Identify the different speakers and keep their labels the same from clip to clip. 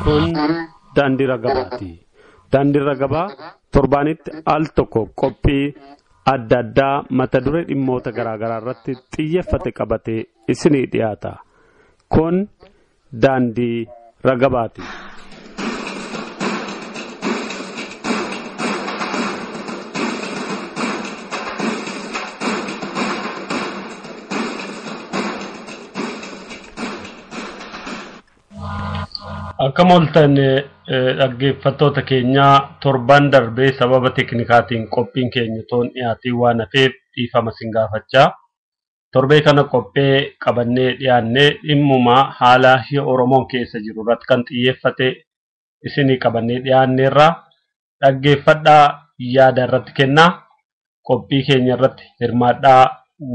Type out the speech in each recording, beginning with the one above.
Speaker 1: Kun daandii ragabaati. Daandii ragabaa torbaanitti al tokko qophii adda addaa mata duree dhimmoota garaa garaa irratti xiyyeeffate qabatee isinii dhiyaata. Kun daandii ragabaati. Akkam ooltan dhaggeeffattoota keenyaa, torban darbee sababa teeknikaatiin qophiin keenya toon dhiyaatii waan hafeef dhiifama sin gaafachaa. Torbee kana qophee qabannee dhiyaannee dhimmumaa haala Oromoon keessa jiru irratti kan xiyyeeffate isinii qabannee dhiyaanneerra. Dhaggeeffadhaa, yaada irratti kennaa, qophii keenya irratti hirmaadhaa,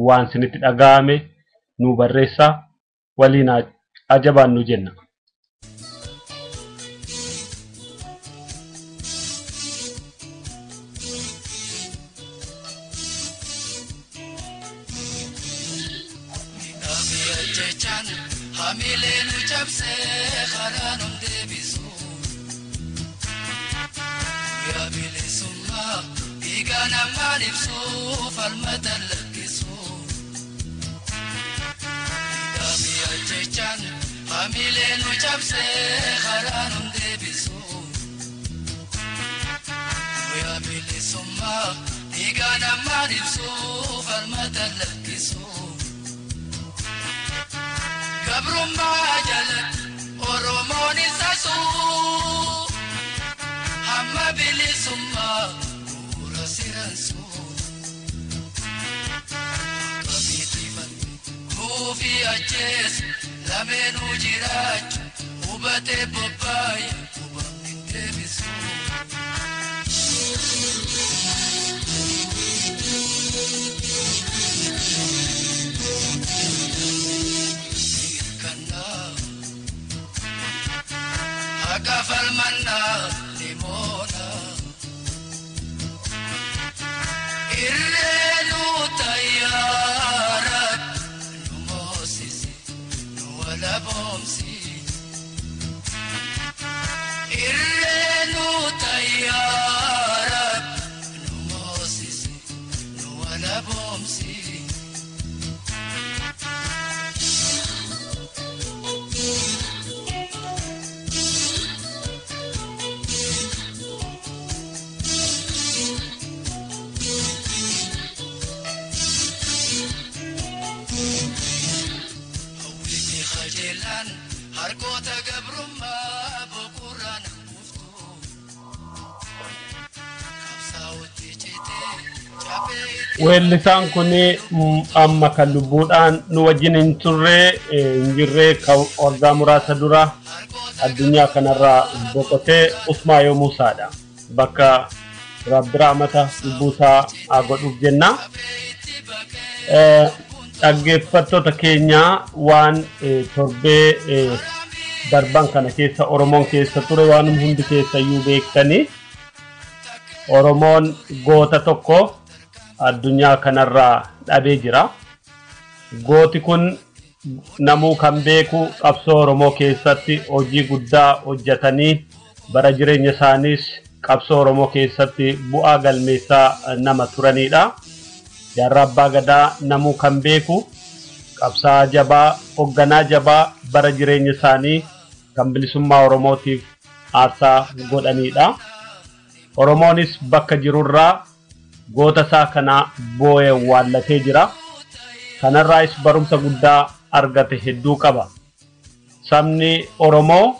Speaker 1: waan isinitti dhaga'ame nu barreessaa, waliin ajabaan nu jenna. Weellisaan kun amma kan lubbuudhaan nu wajjin hin turre, hin jirre, waggaa muraasa dura addunyaa kanarraa boqotee Usmaayoo Muusaadha. Bakka Rabbi rahmata lubbuusaa haa godhuuf jenna. Dhaggeeffattoota keenyaa, waan torbee darban kana keessa Oromoon keessa ture waan hundi keessayyuu beektanii, Oromoon goota tokko addunyaa kanarraa dhabee jira. Gooti kun namuu kan beeku qabsoo Oromoo keessatti hojii guddaa hojjetanii bara jireenya isaaniis qabsoo Oromoo keessatti bu'aa galmeessaa nama turanidha. Jaarraa Abbaa Gadaa namuu kan beeku qabsaa'aa jabaa, hoogganaa jabaa bara jireenya isaanii kan bilisummaa Oromootiif aarsaa godhanidha. Oromoonis bakka jirurraa goota isaa kana boo'ee waallatee jira. Kanarraas barumsa guddaa argate hedduu qaba. Sabni Oromoo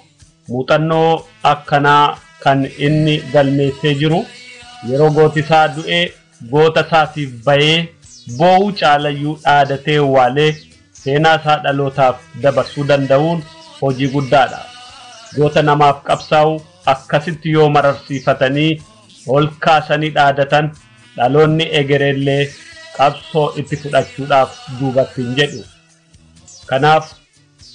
Speaker 1: muuxannoo akkanaa kan inni galmeessee jiru yeroo gooti isaa du'ee goota isaatiif bahee boo'uu caalayyuu dhaadatee waalee seenaa isaa dhalootaaf dabarsuu danda'uun hojii guddaadha. Goota namaaf qabsaa'u akkasitti yoo mararsiifatanii ol kaasanii dhaadatan, dhaloonni egereellee qabsoo itti fudhachuudhaaf duubatti hin jedhu. Kanaaf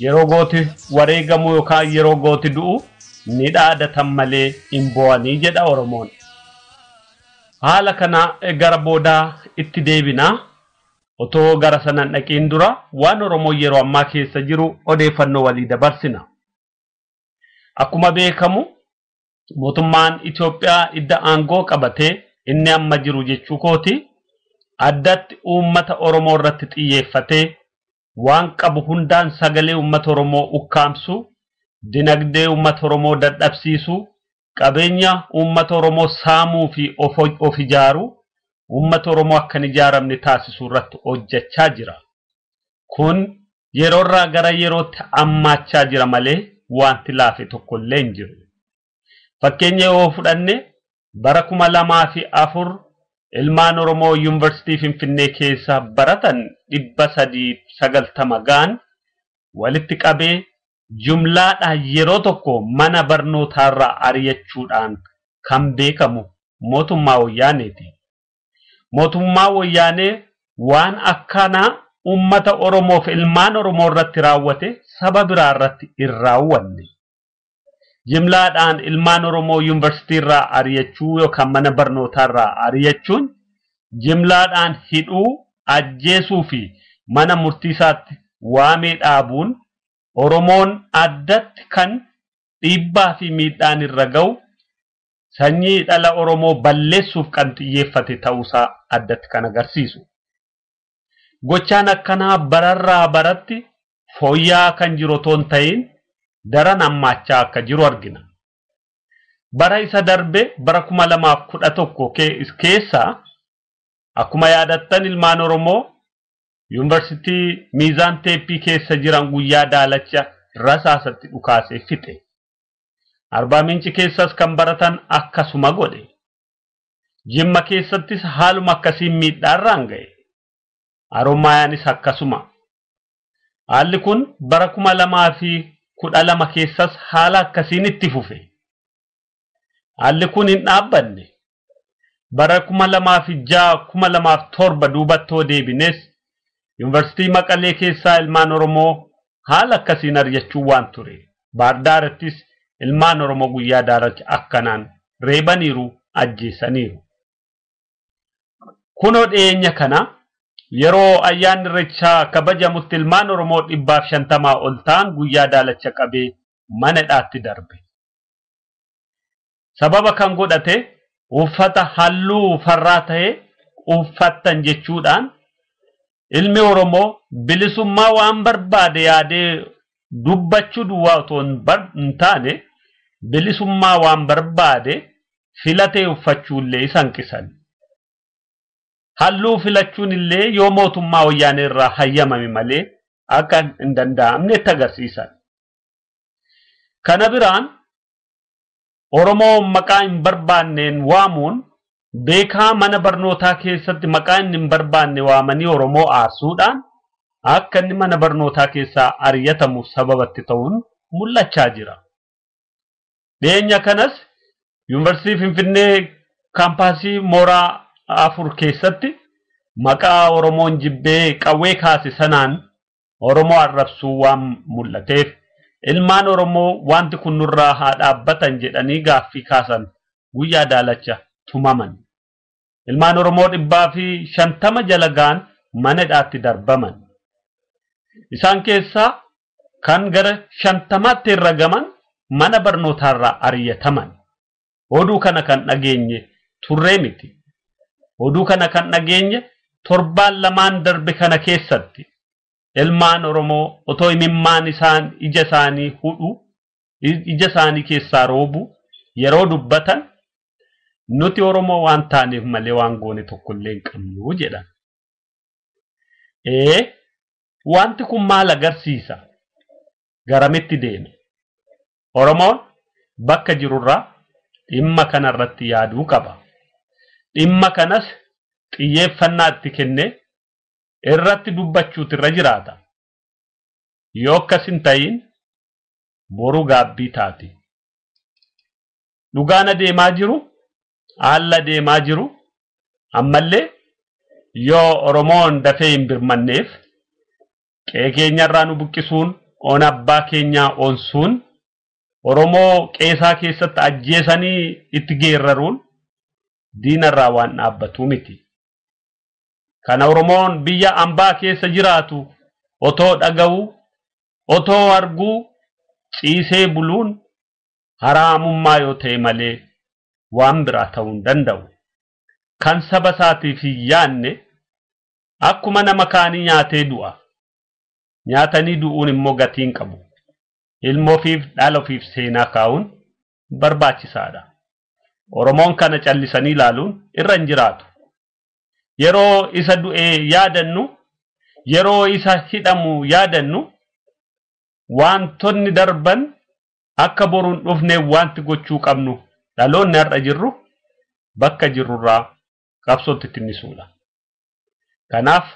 Speaker 1: yeroo gooti wareegamu yookaan yeroo gooti du'u ni dhaadatan malee hin bo'anii jedha Oromoon. Haala kana gara boodaa itti deebinaa. Otoo gara sanaan dhaqiin dura waan Oromoon yeroo ammaa keessa jiru odeeffannoo walii dabarsina. Akkuma beekamu mootummaan Itoophiyaa idda aangoo qabatee inni amma jiru jechuu kooti addatti uummata Oromoo irratti xiyyeeffatee waan qabu hundaan sagalee uummata Oromoo ukkaamsu, dinagdee uummata Oromoo dadhabsiisu, qabeenya uummata Oromoo saamuu fi of ijaaru, uummata Oromoo akka hin ijaaramne taasisuu irratti hojjechaa jira. Kun yeroorraa gara yerootti hammaachaa jira malee wanti laafe tokko illee hin jiru. Fakkeenya yoo fudhanne bara 2004 ilmaan Oromoo Yuunivarsiitii Finfinnee keessa baratan 390 ga'an walitti qabee jumlaadhaan yeroo tokko mana barnootaarraa ari'achuudhaan kan beekamu mootummaa Wayyaaneeti. Mootummaa Wayyaanee waan akkanaa uummata Oromoof ilmaan Oromoo irratti raawwate saba biraa irratti hin raawwanne. Jimlaadhaan ilmaan Oromoo yuunivarsiitii irraa ari'achuu yookaan mana barnootaarraa ari'achuun jimlaadhaan hidhuu, ajjeesuu fi mana murtiisaatti waamee dhaabuun Oromoon addatti kan dhiibbaa fi miidhaan irra ga'u sanyii dhala Oromoo balleessuuf kan xiyyeeffate ta'uusaa addatti kan agarsiisu. Gochaan akkanaa bararraa baratti fooyya'aa kan jiru otoo hin ta'in daran hammaachaa akka jiru argina. Bara isa darbe bara 2011 keessa akkuma yaadattan ilmaan Oromoo yuunivarsiitii Miizaan Teeppii keessa jiran guyyaa daalacha rasaasatti dhukaasee fixe. Arbaa Minci keessas kan baratan akkasuma godhe. Jimma keessattis haaluma akkasiin miidhaarraan ga'e. Haromaayaanis akkasuma. Haalli kun bara 2012 keessas haala akkasiin itti fufe. Haalli kun hin dhaabbanne. Bara 2006 2007 duubattoo deebines Yuunivarsiitii Maqalee keessaa ilmaan Oromoo haala akkasiin ari'achuu waan ture. Baardaarattis ilmaan Oromoo guyyaa daalacha akkanaan reebaniiru, ajjeesaniiru. Kunoo dhiyeenya kana yeroo ayyaanni Irreechaa kabajamutti ilmaan Oromoo 150 ol ta'an guyyaa daalacha qabee mana hidhaatti darbe. Sababa kan godhate uffata halluu farraa ta'e uffattan jechuudhaan ilmi Oromoo bilisummaa waan barbaade yaadee dubbachuu duwwaa otoo hin taane bilisummaa waan barbaade filatee uffachuullee isa hanqisan. Halluu filachuun illee yoo mootummaa wayyaanee irraa hayyamame malee akka hin danda'amnetti agarsiisan. Kana biraan Oromoo maqaa hin barbaanneen waamuun beekaa mana barnootaa keessatti maqaa inni hin barbaanne waamanii Oromoo aarsuudhaan akka inni mana barnootaa keessaa ari'atamuuf sababatti ta'uun mul'achaa jira. Dhiyeenya kanas Yuunivarsiitii Finfinnee kaampaasii mooraa 4 keessatti maqaa Oromoon jibbee qawwee kaase sanaan Oromoo arrabsuu waan mul'ateef ilmaan Oromoo wanti kun nurraa haa dhaabbatan jedhanii gaaffii kaasan guyyaa daalacha tumaman. Ilmaan Oromoo 150 jala ga'an mana hidhaatti darbaman. Isaan keessaa kan gara 50tti herregaman mana barnootaarraa ari'ataman. Oduu kana kan dhageenye turree miti. Oduu kana kan dhageenye torbaan lamaan darbe kana keessatti ilmaan Oromoo otoo imimmaan isaan ija isaanii hudhu, ija isaanii keessaa roobu yeroo dubbatan nuti Oromoo waan taaneef malee waan goone tokkollee hin qabnu jedhan. Wanti kun maal agarsiisa? Garamitti deema? Oromoon bakka jirurraa dhimma kanarratti yaaduu qaba. Dhimma kanas xiyyeeffannaa itti kennee irratti dubbachuutu irra jiraata. Yoo akkas hin ta'in boru gaabbii taati. Dhugaan adeemaa jiru, haala adeemaa jiru, ammallee yoo Oromoon dafee hin birmanneef qe'ee keenyarraa nu buqqisuun, oona abbaa keenyaa onsuun, Oromoo qeesaa keessatti ajjeesanii itti geerraruun diinarraa waan dhaabbatu miti. Kana Oromoon biyya ambaa keessa jiraatu otoo dhaga'uu, otoo arguu, ciisee buluun Haraamummaa yoo ta'e malee waan biraa ta'uu hin danda'u. Kan saba isaatiif hin yaanne akkuma nama kaanii nyaatee du'a. Nyaatanii du'uun immoo gatii hin qabu. Ilma ofiif dhala ofiif seenaa kaa'uun barbaachisaadha. Oromoon kana callisanii ilaaluun irra hin jiraatu. Yeroo isa du'e yaadannu, yeroo isa hidhamu yaadannu, wantoonni darban akka boruun dhufne wanti gochuu qabnu dhaloonni har'a jirru bakka jirrurraa qabsootti tinnisuudha. Kanaaf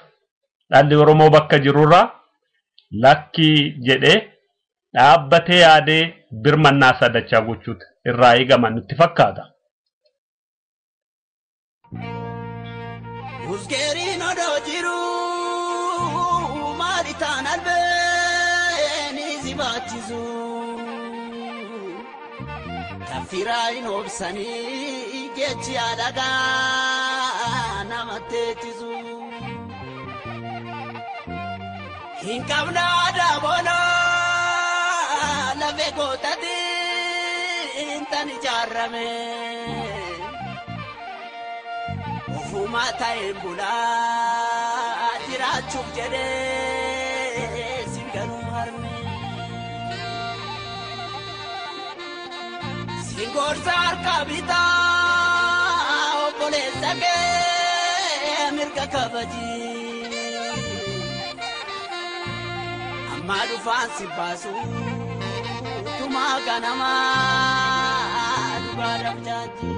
Speaker 1: dhalli Oromoo bakka jirrurraa lakkii jedhee dhaabbatee yaadee birmannaa sadachaa gochuutu irraa eegama nutti fakkaata.
Speaker 2: Uskeeriin odoo jiru maali taan albeen si baachisu. Taffiraa hin obsanii jechi alagaa nama teechisu. Hin qabna aadaa boonaa lafee gootatiin tan ijaarame. Ofuma ta'een bulaa jiraachuuf jedhee singanuu harme. Singorsa harka bitaa obboleessa kee mirga kabaji. Amma dhufaan si baasu tumaa ganamaa dhugaadhaaf jaati.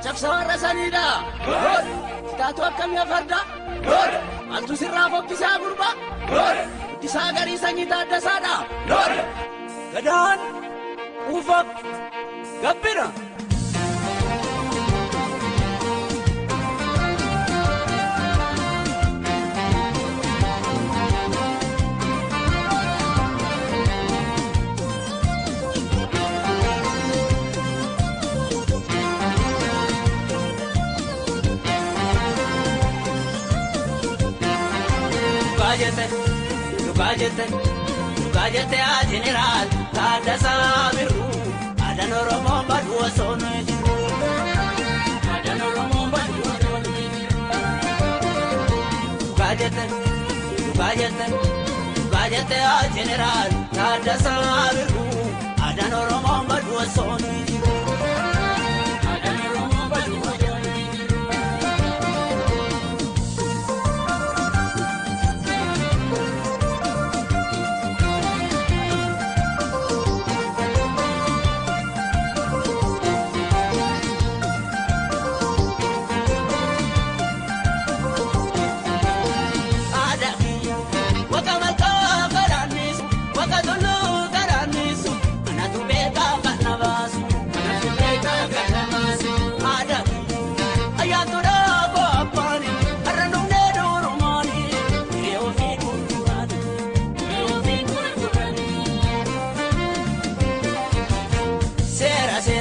Speaker 2: Cabsa warra saniidha. Kitaatu akkamii afarda? Maaltu sirraa fokkisaa gurba? Guddisaa garii sanyii taaddasaadha. Gadaan quufa gabbina. Dhugaa jette dhugaa jette yaa jeneraal Taaddasaa Birruu aadaan Oromoo baduu osoo nuyi jiru. Aadaan Oromoo baduu osoo nuyi jiru. Dhugaa jette dhugaa jette dhugaa jette yaa jeneraal Taaddasaa Birruu aadaan Oromoo baduu osoo nuyi jiru. Aadaan Oromoo baduu osoo nuyi jiru.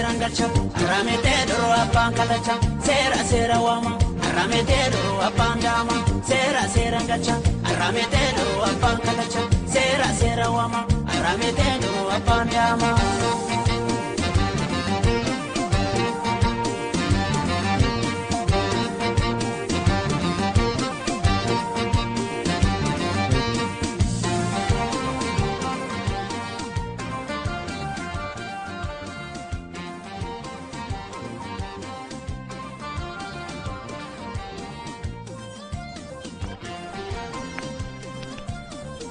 Speaker 2: Arametee duruu abbaan kallacha seera seera waama arametee duruu abbaan daama seera seera galcha arametee duruu abbaan kallacha seera seera waama arametee duruu abbaan daama.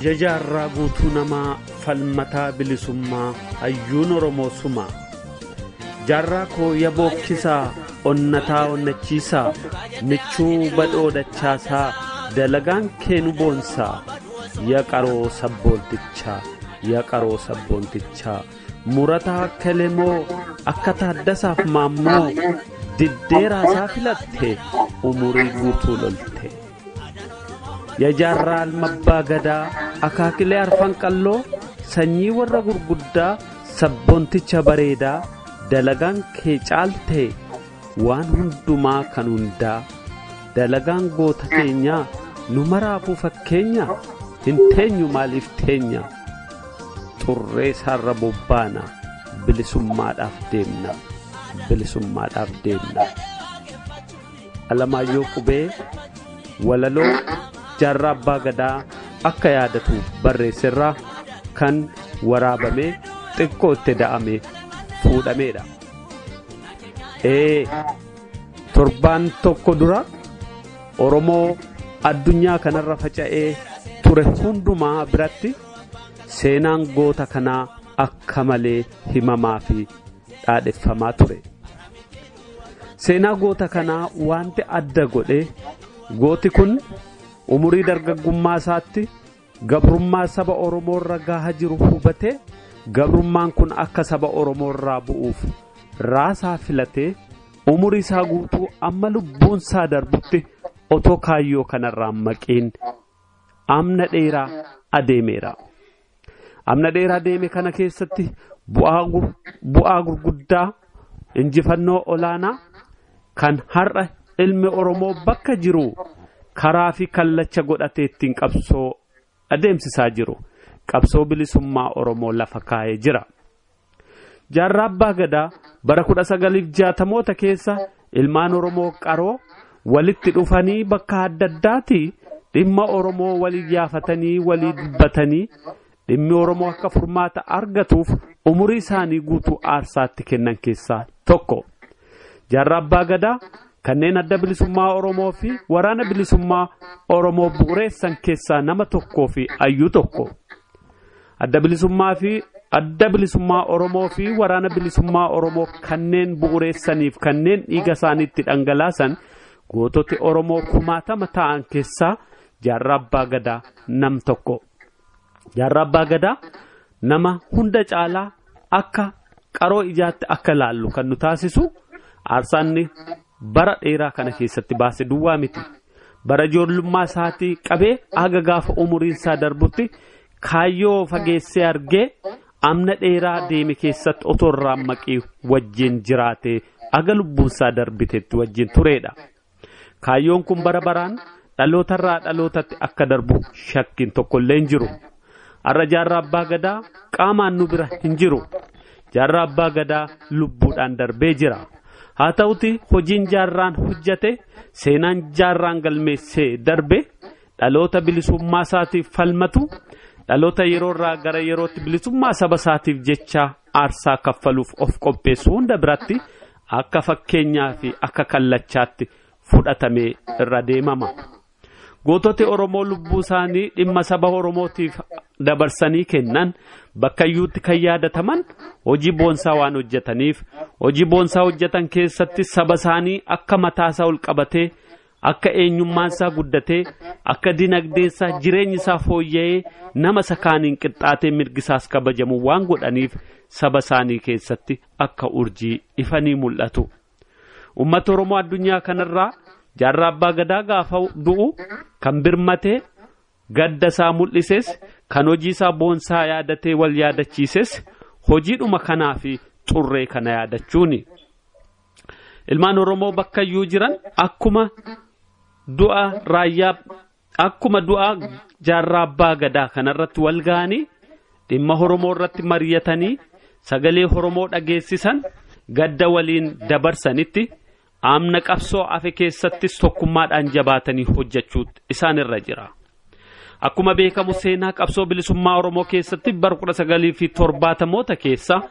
Speaker 1: Jajaarraa guutuu namaa falmataa bilisummaa hayyuun Oromoo sumaa. Jaarraa koo yabookkisaa onnataa onnachiisaa michuu badhoo dachaasaa dalagaan kee nu boonsaa ya qaroo sabboontichaa ya qaroo sabboontichaa murataa akka lemoo akka taaddasaaf maammoo diddeeraasaa filatte umurii guutuu lolte. Yajaarraa alma abbaa gadaa akaakilee arfan qalloo sanyii warra gurguddaa sabboonticha bareedaa dalagaan kee caalte waan hundumaa kan hundaa dalagaan goota keenyaa nu maraafuu fakkeenya hin teenyu maaliif teenya Xurree isaarra bobbaana. Bilisummaadhaaf deemna. Bilisummaadhaaf deemna. Alamaayyoo Qubee walaloo Jaarraa Abbaa Gadaa akka yaadatu barreesserraa kan waraabamee xiqqoo itti da'ame fuudhameedha. Torbaan tokko dura Oromoo addunyaa kanarra faca'ee ture hundumaa biratti seenaan goota kanaa akka malee himamaa fi dhaadheffamaa ture. Seenaa goota kanaa wanti adda godhe gooti kun umurii dargaggummaa isaatti gabrummaa saba Oromoo irra gahaa jiru hubatee gabrummaan kun akka saba Oromoo irraa bu'uuf raasaa filatee umurii isaa guutuu amma lubbuun isaa darbutti otoo kaayyoo kanarraa maqiin amna dheeraa adeemeera. Amna dheeraa deeme kana keessatti bu'aa gurguddaa injifannoo olaanaa kan har'a ilmi Oromoo bakka jiru karaa fi kallacha godhatee ittiin qabsoo adeemsisaa jiru. Qabsoo bilisummaa Oromoo lafa kaa'ee jira. Jaarraa Abbaa Gadaa bara 1960moota keessa ilmaan Oromoo qaroo walitti dhufanii bakka adda addaatii dhimma Oromoo walii yaafatanii walii dubbatanii dhimmi Oromoo akka furmaata argatuuf umurii isaanii guutuu aarsaatti kennan keessaa tokko. Jaarraa Abbaa Gadaa kanneen adda bilisummaa Oromoo fi waraana bilisummaa Oromoo bu'uureessan keessaa nama tokkoo fi hayyuu tokko. Adda bilisummaa fi adda bilisummaa Oromoo fi waraana bilisummaa Oromoo kanneen bu'uureessaniif kanneen dhiiga isaaniitti dhangalaasan goototi Oromoo kumaatama ta'an keessaa Jaarraa Abbaa Gadaa nam tokko. Jaarraa Abbaa Gadaa nama hunda caalaa akka qaroo ijaatti akka laallu kan nu taasisu aarsaanni bara dheeraa kana keessatti baase duwwaa miti. Bara ijoollummaa isaatii qabee haga gaafa umuriin isaa darbutti kaayyoo fageessee argee amna dheeraa deeme keessatti otoo irraa maqii wajjin jiraate haga lubbuun isaa darbitetti wajjin tureedha. Kaayyoon kun bara baraan dhalootarraa dhalootatti akka darbu shakkiin tokkollee hin jiru. Har'a Jaarraa Abbaa Gadaa qaamaan nu bira hin jiru. Jaarraa Abbaa Gadaa lubbuudhaan darbee jira. Haa ta'uti hojiin jaarraan hojjate seenaan jaarraan galmeessee darbe dhaloota bilisummaa isaatiif falmatu dhaloota yeroorraa gara yerootti bilisummaa saba isaatiif jecha aarsaa kaffaluuf of qopheessu hunda biratti akka fakkeenyaa fi akka kallachaatti fudhatamee irra deemama. Goototi Oromoo lubbuu isaanii dhimma saba Oromootiif dabarsanii kennan bakka iyyuutti kan yaadataman hojii boonsaa waan hojjetaniif hojii boonsaa hojjetan keessatti saba isaanii akka mataasaa ol qabatee akka eenyummaan isaa guddatee akka dinagdeen isaa jireenyi isaa fooyya'ee nama isa kaaniin qixxaatee mirgi isaas kabajamu waan godhaniif saba isaanii keessatti akka urjii ifanii mul'atu. Uummata Oromoo addunyaa kanarraa Jaarraa Abbaa Gadaa gaafa du'u kan birmatee gadda isaa mul'ises kan hojii isaa boonsaa yaadatee wal yaadachiises hojiidhuma kanaa fi xurree kana yaadachuuni. Ilmaan Oromoo bakka iyyuu jiran akkuma du'a raayyaa akkuma du'a Jaarraa Abbaa Gadaa kanarratti wal ga'anii dhimma Oromoo irratti mari'atanii sagalee Oromoo dhageessisan gadda waliin dabarsanitti amna qabsoo afe keessattis tokkummaadhaan jabaatanii hojjechuutu isaan irra jira. Akkuma beekamu seenaa qabsoo bilisummaa Oromoo keessatti bara 1970moota keessa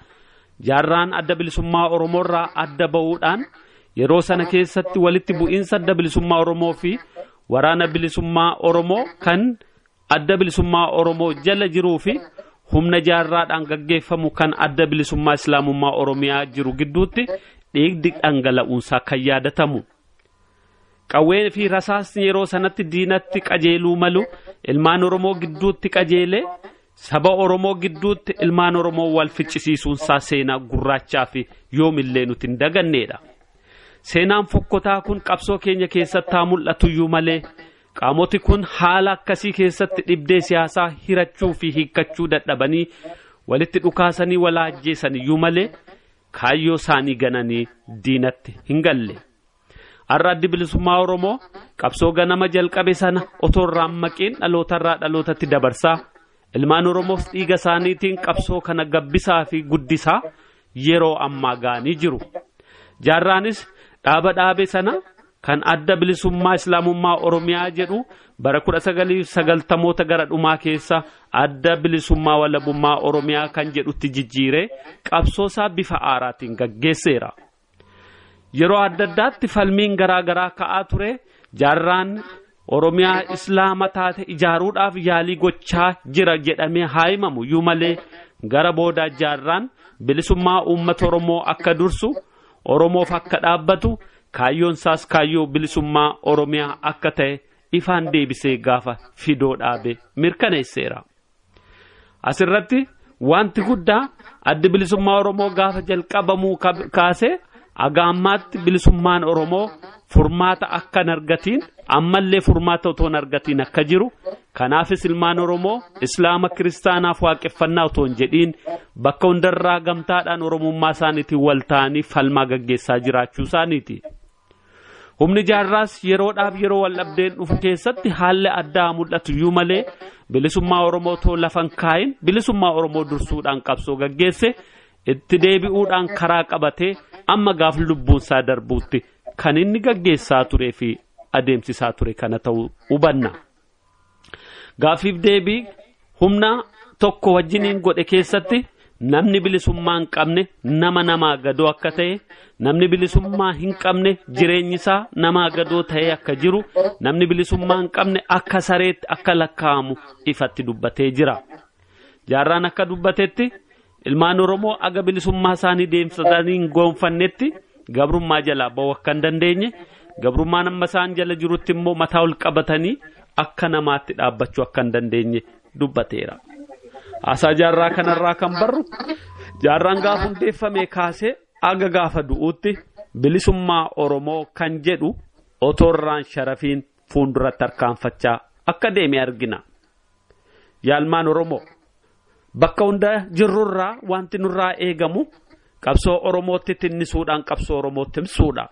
Speaker 1: jaarraan adda bilisummaa Oromoo irraa adda ba'uudhaan yeroo sana keessatti walitti bu'iinsa adda bilisummaa Oromoo fi waraana bilisummaa Oromoo kan adda bilisummaa Oromoo jala jiruu fi humna jaarraadhaan gaggeeffamu kan adda bilisummaa Islaamummaa Oromiyaa jiru gidduutti dhiigdi dhangala'uunsaa kan yaadatamu. Qawwee fi rasaasni yeroo sanatti diinatti qajeeluu malu ilmaan Oromoo gidduutti qajeelee saba Oromoo gidduutti ilmaan Oromoo wal ficcisiisuunsaa seenaa gurraachaa fi yoomillee nuti hin daganneedha. Seenaan fokkotaa kun qabsoo keenya keessatti haa mul'atuyyuu malee qaamoti kun haala akkasii keessatti dhibdee siyaasaa hirachuu fi hiikkachuu dadhabanii walitti dhukaasanii wal ajjeesaniyyuu malee kaayyoo isaanii gananii diinatti hin galle. Har'a addi bilisummaa Oromoo qabsoo ganama jalqabe sana otoo irraa maqiin dhalootarraa dhalootatti dabarsaa Ilmaan Oromoof dhiiga isaaniitiin qabsoo kana gabbisaa fi guddisaa yeroo ammaa ga'anii jiru. Jaarraanis dhaaba dhaabe sana kan Adda Bilisummaa Islaamummaa Oromiyaa jedhu bara 1990moota gara dhumaa keessa Adda Bilisummaa Walabummaa Oromiyaa kan jedhutti jijjiiree qabsoosaa bifa haaraatiin gaggeesseera. Yeroo adda addaatti falmiin garaa garaa ka'aa ture. Jaarraan Oromiyaa Islaama taate ijaaruudhaaf yaalii gochaa jira jedhamee haa himamu iyyuu malee, gara boodaa jaarraan bilisummaa uummata Oromoo akka dursu, Oromoof akka dhaabbatu, kaayyoon isaas kaayyoo bilisummaa Oromiyaa akka ta'e ifaan deebisee gaafa fidoo dhaabe mirkaneesseera. Asirratti wanti guddaa, Addi Bilisummaa Oromoo gaafa jalqabamuu kaasee haga ammaatti bilisummaan Oromoo furmaata akka hin argatiin, ammallee furmaata otoo hin argatiin akka jiru, kanaafis ilmaan Oromoo Islaama, Kiristaanaaf waaqeffannaa otoo hin jedhiin bakka hundarraa gamtaadhaan Oromummaa isaaniitiin wal ta'anii falmaa gaggeessaa jiraachuu isaaniiti. Humni jaarraas yeroodhaaf yeroo wal dhabdeen dhufu keessatti haalli addaa mul'atu iyyuu malee, bilisummaa Oromoo otoo lafan kaayin bilisummaa Oromoo dursuudhaan qabsoo gaggeesse itti deebi'uudhaan karaa qabatee amma gaaf lubbuunsaa darbuutti kan inni gaggeessaa turee fi adeemsisaa ture kana ta'uu hubanna. Gaaffiif deebii humna tokko wajjiniin godhe keessatti, namni bilisummaa hin qabne nama namaa gadoo akka ta'e, namni bilisummaa hin qabne jireenyi isaa namaa gadoo ta'e akka jiru, namni bilisummaa hin qabne akka sareetti akka lakkaa'amu ifatti dubbatee jira. Jaarraan akka dubbatetti, ilmaan Oromoo aga bilisummaa isaanii deemsisanii hin goonfannetti gabrummaa jalaa ba'uu akka hin dandeenye, gabrummaan amma isaan jala jirutti immoo mataa ol qabatanii akka namaatti dhaabbachuu akka hin dandeenye dubbateera. Haasaa jaarraa kanarraa kan barru, jaarraan gaafa hundeeffame kaasee aga gaafa du'uutti bilisummaa Oromoo kan jedhu otoo irraan sharafiin fuulduratti tarkaanfachaa akka deeme argina. Yaa ilmaan Oromoo, bakka hunda jirrurraa wanti nurraa eegamu qabsoo Oromootti tinnisuudhaan qabsoo Oromootti himsuudha.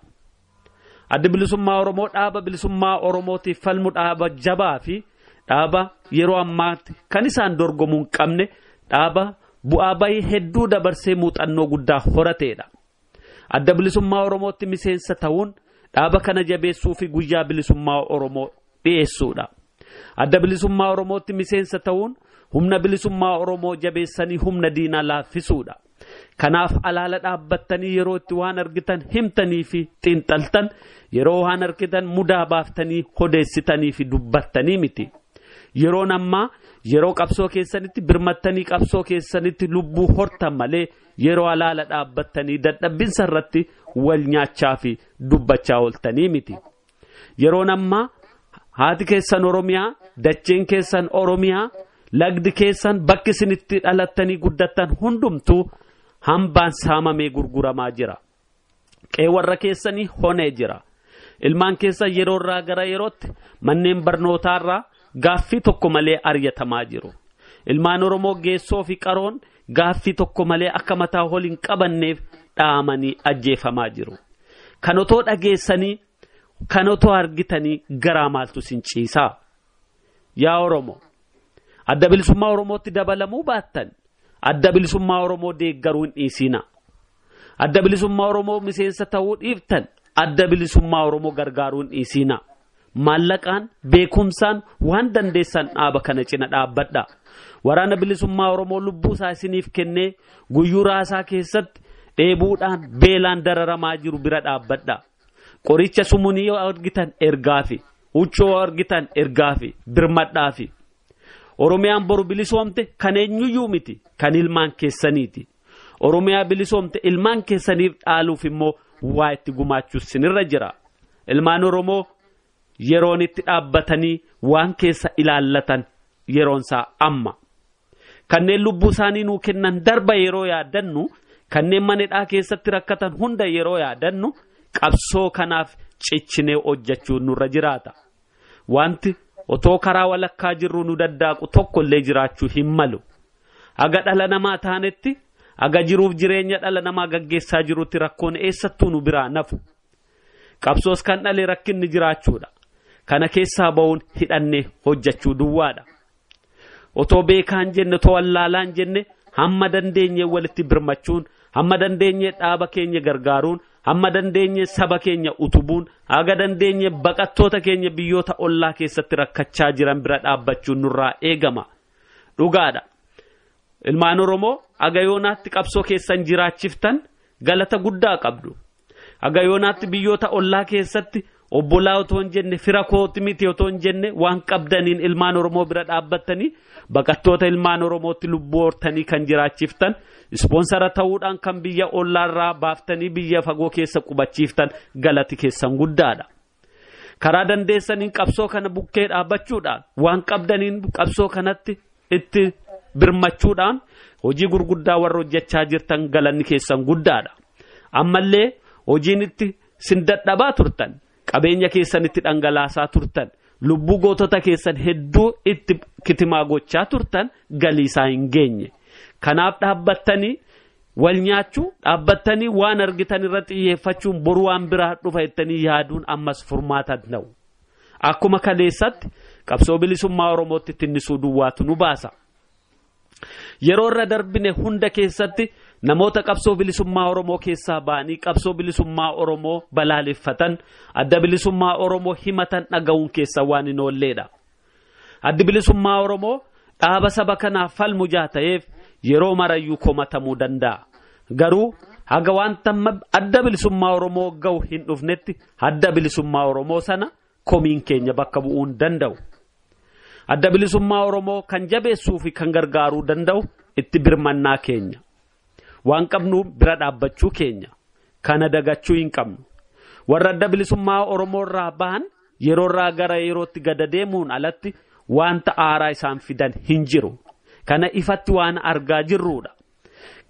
Speaker 1: Addi Bilisummaa Oromoo dhaaba bilisummaa Oromootiif falmu, dhaaba jabaa fi dhaaba yeroo ammaatti kan isaan dorgomuu hin qabne, dhaaba bu'aa bayii hedduu dabarsee muuxannoo guddaa horateedha. Adda Bilisummaa Oromootti miseensa ta'uun dhaaba kana jabeessuu fi guyyaa bilisummaa Oromoo dhiyeessuudha. Adda Bilisummaa Oromootti miseensa ta'uun humna bilisummaa Oromoo jabeessanii humna diinaa laaffisuudha. Kanaaf alaala dhaabbattanii yeroo itti waan argitan himtanii fi xiinxaltan, yeroo waan argitan mudaa baaftanii odeessitanii fi dubbattanii miti. Yeroon ammaa yeroo qabsoo keessanitti birmattanii qabsoo keessanitti lubbuu hortan malee, yeroo alaala dhaabbattanii dadhabbinsa irratti wal nyaachaa fi dubbachaa ooltanii miti. Yeroon ammaa haati keessan Oromiyaa, dacheen keessan Oromiyaa, lagdi keessan, bakki isinitti dhalattanii guddattan hundumtuu hambaan saamamee gurguramaa jira. Qe'ee warra keessanii honee jira. Ilmaan keessan yeroo irraa gara yerootti manneen barnootaarraa gaaffii tokko malee ari'atamaa jiru. Ilmaan Oromoo geessoo fi qaroon gaaffii tokko malee akka mataa ol hin qabanneef dhaamanii ajjeefamaa jiru. Kan otoo dhageessanii, kan otoo argitanii garaa maaltu sin ciisaa? Yaa Oromoo, Adda Bilisummaa Oromootti dabalamuu baattan Adda Bilisummaa Oromoo deeggaruu hin dhiisina. Adda Bilisummaa Oromoo miseensa ta'uu dhiiftan Adda Bilisummaa Oromoo gargaaruu hin dhiisina. Maallaqaan, beekumsaan, waan dandeessan dhaaba kana cina dhaabbadha. Waraana Bilisummaa Oromoo lubbuu isaa isiniif kennee guyyuu raasaa keessatti dheebuudhaan beelaan dararamaa jiru bira dhaabbadha. Qoricha sumunii yoo argitan ergaafi, huccuu yoo argitan ergaafi, birmadhaafi. Oromiyaan boru bilisoomte kan eenyuyyuu miti, kan ilmaan keessaniiti. Oromiyaa bilisoomte ilmaan keessaniif dhaaluuf immoo waa itti gumaachuus sinirra jira. Ilmaan Oromoo, yeroon itti dhaabbatanii waan keessa ilaallatan yeroonsaa amma. Kanneen lubbuu isaanii nuu kennan darba yeroo yaadannu, kanneen manedhaa keessatti rakkatan hunda yeroo yaadannu, qabsoo kanaaf cichinee hojjechuun nurra jiraata. Wanti otoo karaa walakkaa jirru nu daddaaqu tokko illee jiraachuu hin malu. Haga dhala namaa taanetti, haga jiruuf jireenya dhala namaa gaggeessaa jirutti rakkoon eessattuu nu biraa nafu. Qabsoos kan dhale rakkinni jiraachuudha. Kana keessaa ba'uun hidhannee hojjechuu duwwaadha. otoo beekaan jenne, otoo wallaalaan jenne, hamma dandeenye walitti birmachuun, hamma dandeenye dhaaba keenya gargaaruun, hamma dandeenye saba keenya utubuun, haga dandeenye baqattoota keenya biyyoota ollaa keessatti rakkachaa jiran bira dhaabbachuun nurraa eegama. Dhugaadha. Ilmaan Oromoo haga yoonaatti qabsoo keessan jiraachiftan galata guddaa qabdu. Haga yoonaatti biyyoota ollaa keessatti obbolaa otoo hin jenne, fira kooti miti otoo hin jenne, waan qabdaniin ilmaan Oromoo bira dhaabbattanii baqattoota ilmaan Oromootti lubbuu hortanii kan jiraachiftan, ispoonsara ta'uudhaan kan biyya ollaarraa baaftanii biyya fagoo keessa qubachiiftan galati keessan guddaadha. Karaa dandeessaniin qabsoo kana bukkee dhaabbachuudhaan, waan qabdaniin qabsoo kanatti itti birmachuudhaan hojii gurguddaa warra hojjechaa jirtan galanni keessan guddaadha. Ammallee hojiin itti sin dadhabaa turtan, qabeenya keessan itti dhangalaasaa turtan, lubbuu gootota keessan hedduu itti kitimaa gochaa turtan galii isaa hin geenye. Kanaaf dhaabbattanii wal nyaachuu, dhaabbattanii waan argitan irratti xiyyeeffachuun boru waan biraa dhufa jettanii yaaduun ammas furmaata ta'u. Akkuma kaleessatti qabsoo bilisummaa Oromootti tinnisuu duwwaatu nu baasa. Yeroo irra darbine hunda keessatti namoota qabsoo bilisummaa Oromoo keessaa ba'anii qabsoo bilisummaa Oromoo balaaleffatan, adda bilisummaa Oromoo himatan dhaga'uun keessa waan hin oolleedha. Addi bilisummaa Oromoo dhaaba saba kanaaf falmu jaa ta'eef yeroo marayyuu komatamuu danda'a. Garuu haga wanta adda bilisummaa Oromoo ga'u hin dhufnetti adda bilisummaa Oromoo sana komiin keenya bakka bu'uu hin danda'u. Adda bilisummaa Oromoo kan jabeessuu fi kan gargaaruu danda'u itti birmannaa keenya. Waan qabnu bira dhaabbachuu keenya. Kana dagachuu hin qabnu. Warra adda bilisummaa Oromoo irraa bahan yeroo irraa gara yerootti gada deemuun alatti wanta aaraa isaan fidan hin jiru. Kana ifatti waan argaa jirrudha.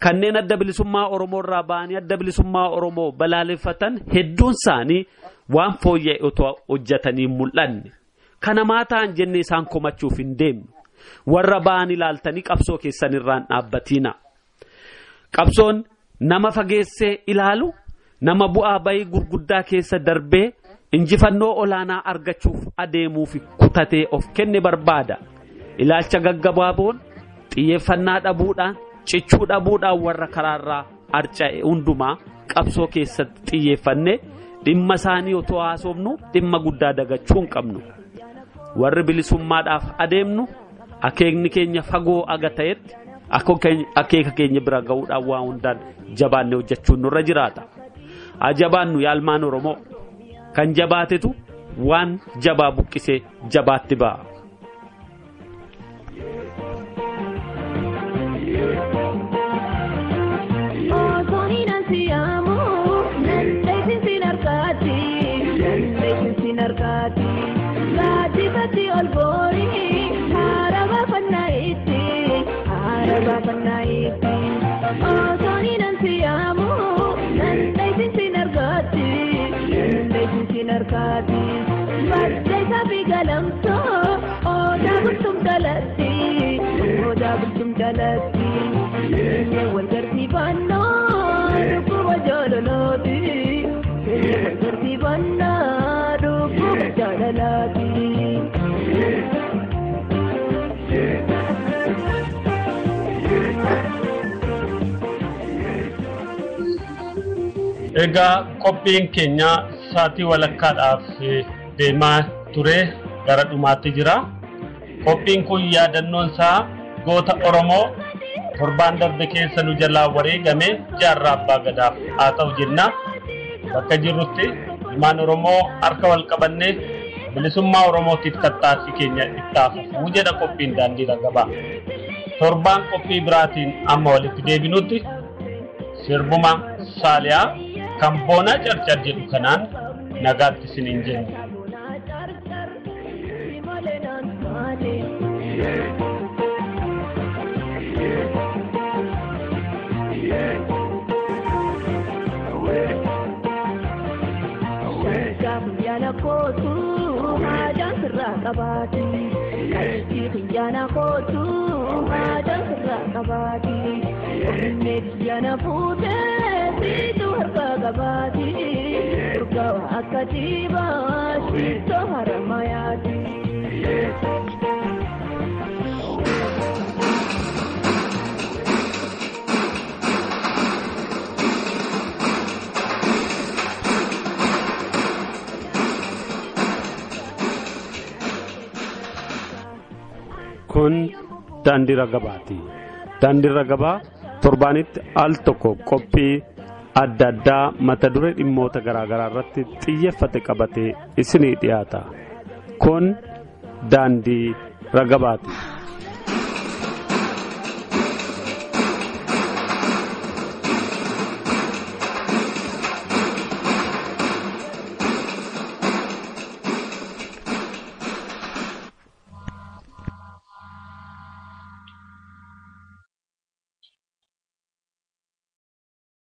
Speaker 1: Kanneen adda bilisummaa Oromoo irraa bahanii adda bilisummaa Oromoo balaaleffatan hedduun isaanii waan fooyya'e otoo hojjetanii mul'anne. Kana maa ta'an jennee isaan komachuuf hin deemnu. Warra ba'an ilaaltanii qabsoo keessan irraan dhaabbatiina. Qabsoon nama fageessee ilaalu, nama bu'aa bayii gurguddaa keessa darbee injifannoo olaanaa argachuuf adeemuuf kutatee of kenne barbaada. Ilaalcha gaggabaaboon xiyyeeffannaa dhabuudhaan, cichuu dhabuudhaan warra karaarraa arca'e hundumaa qabsoo keessatti xiyyeeffannee dhimma isaanii otoo haasofnu dhimma guddaa dagachuu hin qabnu. Warri bilisummaadhaaf adeemnu akeekni keenya fagoo aga ta'etti akeeka keenya bira ga'uudhaan waa hundaan jabaannee hojjechuun nurra jiraata. Ajabaannu yaalmaan Oromoo kan jabaatetu waan jabaa buqqisee jabaatti ba'a. Egaa qophiin keenya sa'aatii walakkaadhaaf deemaa ture gara dhumaatti jira. Qophiin kun yaadannoon isaa goota Oromoo torbaan darbe keessa nu jalaa wareegame Jaarraa Abbaa Gadaaf haa ta'u jenna. Bakka jirrutti ilmaan Oromoo harka wal qabannee bilisummaa Oromootiif tattaaffii keenya itti fufuu jedha qophiin daandii ragabaa. Torbaan qophii biraatiin amma walitti deebinutti sirbuma Saaliyaa kan Boonaa Carcar jedhu kanaan nagaatti isiniin jenna.
Speaker 3: Akka
Speaker 1: Kun daandii ragabaati. Daandii ragabaa torbaanitti al tokko qophii adda addaa mata duree dhimmoota garaagaraa irratti xiyyeeffate qabatee isinii dhiyaata. Kun daandii ragabaati.